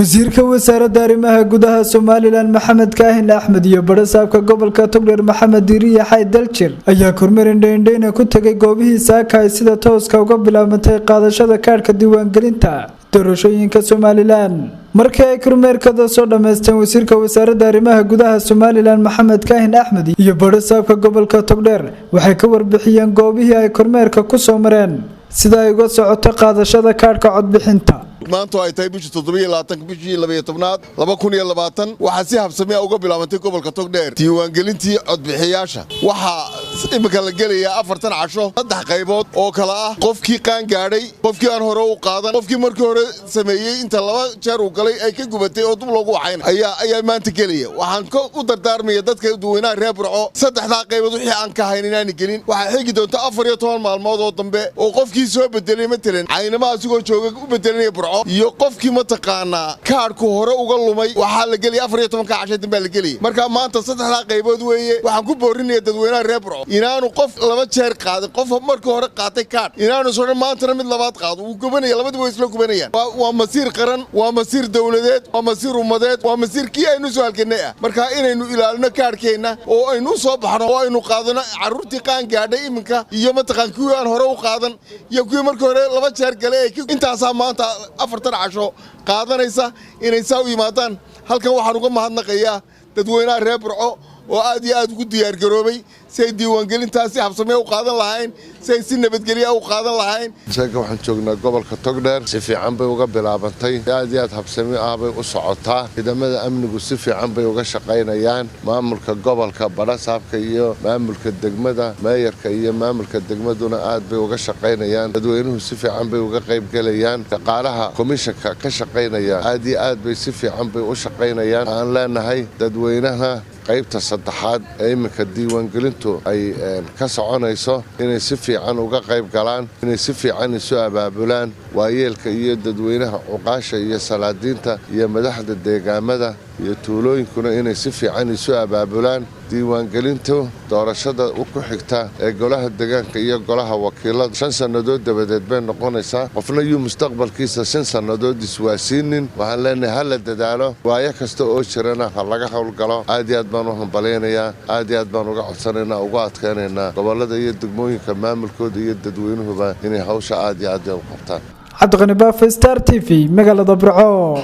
Wasiirka Wasaaradda Arrimaha Gudaha Somaliland, Maxamed Kaahin Axmed, iyo badhasaabka gobolka Togdheer, Maxamed Diiriye Xayd Daljir, ayaa kormeer indhaindhayna ku tegay goobihii saaka ay sida tooska uga bilaabantay qaadashada kaadhka diiwaangelinta doorashooyinka Somaliland. Markii ay kormeerkada soo dhammaysteen, wasiirka Wasaaradda Arrimaha Gudaha Somaliland, Maxamed Kaahin Axmed, iyo badhasaabka gobolka Togdheer waxay ka warbixiyeen goobihii ay kormeerka ku soo mareen sida ay uga socoto qaadashada kaadhka codbixinta. Maanta oo ay tahay bishii 27-ka bishii 12-aad 2020, waxaa si habsami ah uga bilaabantay gobolka Togdheer diiwaangelintii codbixiyaasha. Waxaa iminka la gelayaa 40 casho saddex qaybood oo kale ah: qofkii qaan gaadhay, qofkii aan hore u qaadan, qofkii markii hore sameeyey inta laba jeer uu galay ay ka gubatay oo dub loogu waxayn ayaa maanta gelaya. Waxaan u dardaarmaya dadka dadweynaha reer Burco, saddexdaa qaybood wixii aan ka hayn inaani gelin. Waxaa xigi doonta 14 maalmood oo dambe oo qofkii soo bedelay, matalan Caynamaha asigoo jooga u bedelanaya Burco, iyo qofkii mataqaanaa kaadhku hore uga lumay, waxaa la gelaya 14-ka cashay dambaa la gelaya. Marka maanta saddexdaa qaybood weeye. Waxaan ku boorinaya dadweynaha reer Burco inaanu qof laba jeer qaadin. Qof markii hore qaatay kaadh inaanu sodhan maantana mid labaad qaado, wuu gubanaya, labadiba way isla gubanayaan. Waa masiir qaran, waa masiir dowladeed, waa masiir ummadeed, waa masiir kii aynu soo halganay ah. Marka inaynu ilaalino kaadhkeenna oo aynu u soo baxno oo aynu qaadano, carruurtii qaan gaadhay iminka iyo mataqaan kuwii aan hore u qaadan iyo kuwii markii hore laba jeer galay, intaasaa maanta 40 casho qaadanaysa inay saa u yimaadaan. Halkan waxaan uga mahadnaqayaa dadweynaha reer Burco oo aad iyo aad ugu diyaargaroobay si ay diiwaangelintaasi habsamee u qaadan lahayn, si ay si nabadgelya u qaadan lahayn. Sheeka waxaan joognaa gobolka Togdheer. Si fiican bay uga bilaabantay, aad iyo aad habsami ah bay u socotaa. Ciidamada amnigu si fiican bay uga shaqaynayaan. Maamulka gobolka, badhasaabka iyo maamulka degmada, meeyarka iyo maamulka degmaduna aad bay uga shaqaynayaan. Dadweynuhu si fiican bay uga qaybgelayaan. Shaqaalaha komishanka ka shaqaynaya aad iyo aad bay si fiican bay u shaqaynayaan. Aan leenahay dadweynaha qaybta saddexaad ee iminka diiwaangelintu ay ka soconayso inay si fiican uga qayb galaan, inay si fiican isu abaabulaan, waayeelka iyo dadweynaha, cuqaasha iyo salaadiinta iyo madaxda deegaamada iyo tuulooyinkuna inay si fiican isu abaabulaan. Diiwaangelintu doorashada ku xigta ee golaha deegaanka iyo golaha wakiilada 5 sannadood dabadeed bay noqonaysaa. Qofna yuu mustaqbalkiisa 5 sannadood iswaasiinin. Waxaan leenahay ha la dadaalo, waayo kasta oo jirana ha laga howlgalo. Aad iyo aad baan u hambalyaynayaa, aad iyo aad baan uga codsanaynaa, uga adkaynaynaa gobollada iyo degmooyinka maamulkooda iyo dadweynuhuba inay hawsha aad iyo aad u qabtaan. Cabdiqani Baafe, Star TV, magaalada Burco.